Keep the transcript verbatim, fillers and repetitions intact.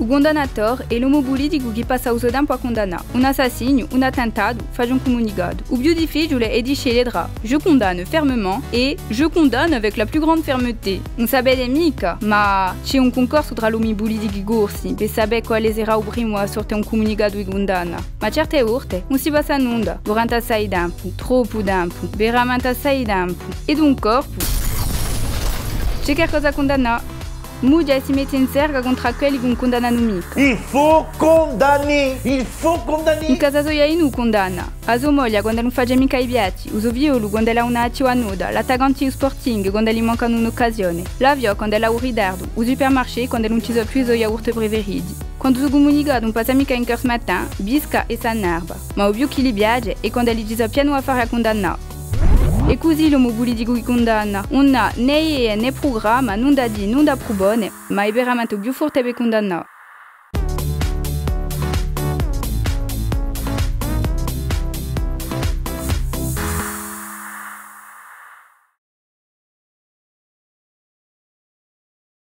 U cundannatore hè l'omu puliticu chì passa u so tempu à cundannà. Un assassinu, un attentatu, face un cumunicatu. U più difficiule hè di sceglie trà "je condamne fermement" è "je condamne avec la plus grande fermeté". Ùn sapete micca, ma ci hè un cuncorsu trà l'omi pulitichi corsi per sapè quale serà u primu à sorte un cumunicatu di cundanna. Ma certe volte ùn si passa nunda, durante assai tempu, troppu tempu, veramente assai tempu. È d'un colpu ci hè qualcosa à cundannà. Mughja è si mette in zerga contr'à quelli chì ùn cundannanu micca. Il faut condamner! Il faut condamner! In casa soia ùn cundanna. A so moglia quand'ella ùn face micca i piatti, u so figliolu quand'ellu hà una cattiva nota, l'attaccante di u Sporting quand'elli mancanu un'occasione, l'aviò quand'ellu hà u ritardu, u supermarché quand'ellu ùn ci sò più i so yogurt preferiti. Quandu u so cumunicatu ùn passa micca in Corse-Matin, bisca è s'annerva. Ma u più chì li piace hè quand'elli ci sò pienu affari à cundannà. È cusì l'omu puliticu chì cundanna ùn hà nè idee nè prugramma, nunda à dì, nunda à prupone, ma hè veramente u più forte per cundannà.